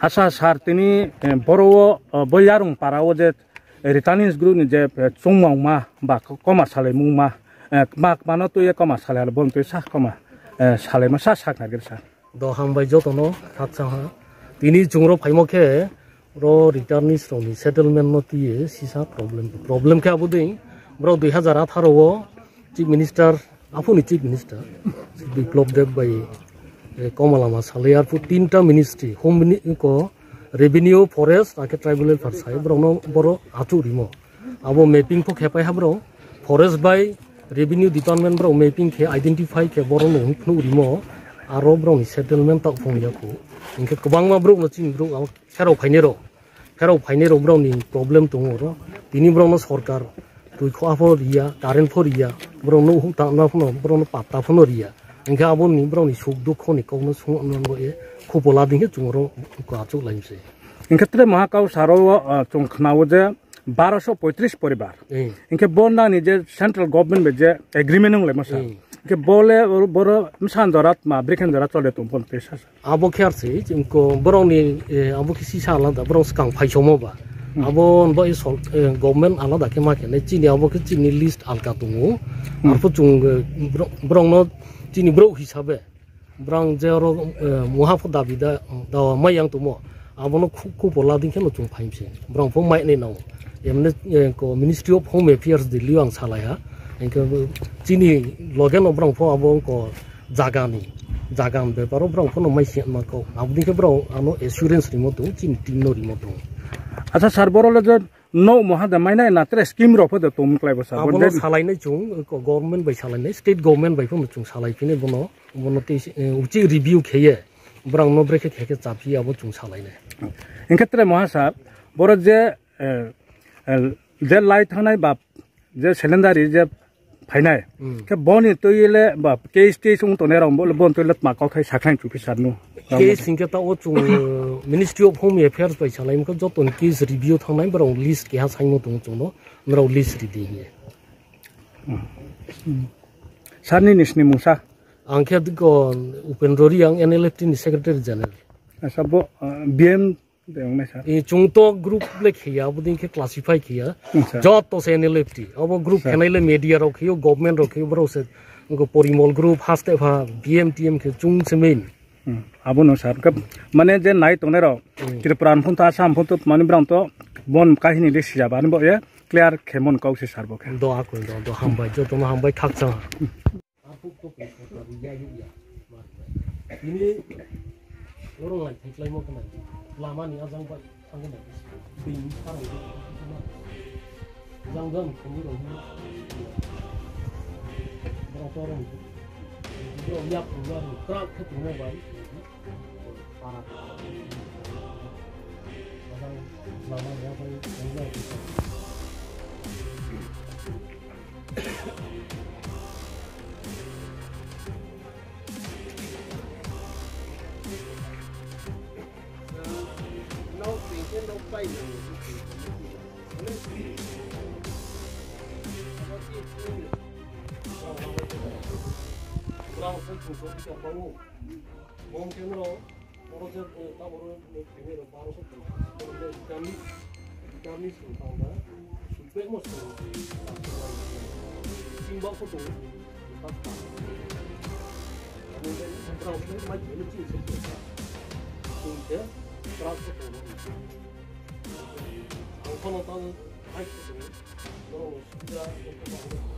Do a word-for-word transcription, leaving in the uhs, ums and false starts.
Asa sir, tini, eh, boro wo, eh, bo Yarung para wo je, eh, returnees group ni je, eh, chungmungma ba k-, koma salaimungma, eh, kma kma no tui ye koma salai ha, bo no tui sa koma, eh, salaimo sa sakhnari sir. Do hambai joto no khakchang ha. Tini chung ro phaimo khe, ro returnees rao ni settlement no tui ye sisa problem. Problem khe abo dei, brao dui hazar atharo wo Chief Minister, aphuh ni Chief Minister, Biplab Deb bai, eh, Kamalama Salai, arphuh tinta ministry, Home Mini-, ko, Revenue, Forest, akhe Tribal Welfare sai, brao no boro achouh rimo. Abo mapping pho khe pai ha brao, Forest bai Revenue Department brao mapping khe identify khe boro no phnuh rimo, aro brao ni settlement taoh phung ya kho. Hing khe kbangma brouh no chini brouh, abo pherao phainai rao, pherao phainai rao brao ni problem tong ou ro. Tini brao no sorkar tui kho pho ri ya, current pho ri ya, brao no huh tangna pho no, brao no patta pho no ri ya. Hing khe abo ni brao ni suk dukho ni kau no sung no bo ye khupo la dei khe chung ro ko achouh lai mi se. Hing khe tre maha kau sir wo, ah, chung khna wo je baroso poitris poribar. Eh. Hing khe bo nang ni je central government bai je agreement ong lai ma sir. Eh. Hing khe bo le boro bsa jora tma, brekhe jora chole tong pho no tei sa sa. Abo khe ar se, chini ko, brao ni, eh, abo khe sisa alada, brao skang phaisomo ba. Hmm. Abo bo i sol-, eh, government alada khe ma khe nai, chini abo khe chini list alka tong ou. Hmm. Arphuh chung, eh, bro-, brao no chini brouh hisabe, brao je aro, eh, muha pho dabi da, dawa mai yang tongmo, abo no khu-, khupo la dei khe no chung phai mi se. Brao pho mai nai nang ou. Emne, eh, ko Ministry of Home Affairs Delhi ang salai ha. Hing khe, eh, chini loge no brao pho abo ko zaga ni, zaga ni bepar wo brao pho no mai se ma kau. Abo dei khe brao ano assurance rimo tong, chini team no rimo tong. Acha sir, boro le je nouh muha de mai nai na tre scheme rao pho de tong klái bo sir? Abo no salai nai chung, ko government bai salai nai, state government bai pho no chung salai phi nai bo no, bo no tei, eh, uchih review khe ye, brao no brekhe khe khe chaphi abo chung salai nai. Hing khe tre maha sir, boro je, eh, eh, je lai thanngnai ba je cylinder ri je phainai. Hmm. Khe bo ni tui ye le ba case, case ong tongnai rao bo le bo ni tui le tma kauthai sakhlai chu phi sir no. Case hing khe taoh wo chung, eh, Ministry of Home Affairs bai salai mi khe joto ni case review thanngnai, brao list keha saingmo tong chung no, nrao list ri di hing ye. Hmm. Sir ni nisi ni mungsa? Ang khe ko Upendra Reang, N L F T ni Secretary General. Asa bo, ah, B M de ong nai sir? Eh, chung to group le khe ya, abo dei khe classify khe ya. Hmm, sir. Joto se N L F T. Abo group khe nai le media rao khe ou, government rao khe ou, brao se, ko Porimol group, haste pha, B M T M khe chung se main. Hmm, abo no sir. Khe mane je nai tongnai rao, hmm, Tripura ni phung to, Assam phung to, mane brao to, bon kahini le sija ba, ni bo ye clear khe mon kau se sir bo khe. Do akoi do, do hambai, joto no hambai khakchang. Arphuh to koi kota ri ya, ya, ya. Tini norong lai thai kláimo khe nai. Lama ni ajang bai thang khe nai. Bini parang khe nai. Jang jang khe ni rong. Brao to rong. Brao yak rong yak rong. Krak khe tongmo bai. Para. Ajang lama ni ajang thang khe nai. Oro je, eh, taboro ni khainai rao baro khe tong. Oro je vitamin, vitamin song tang ba, song pehmo song tang ba. Sing ba pho tong, ta ta. Abo je brao khe mai khe chini se tong ta. Song khe brao pho tong. Ang pho no tang mai khe tong. Brao no subida, brao pho tang.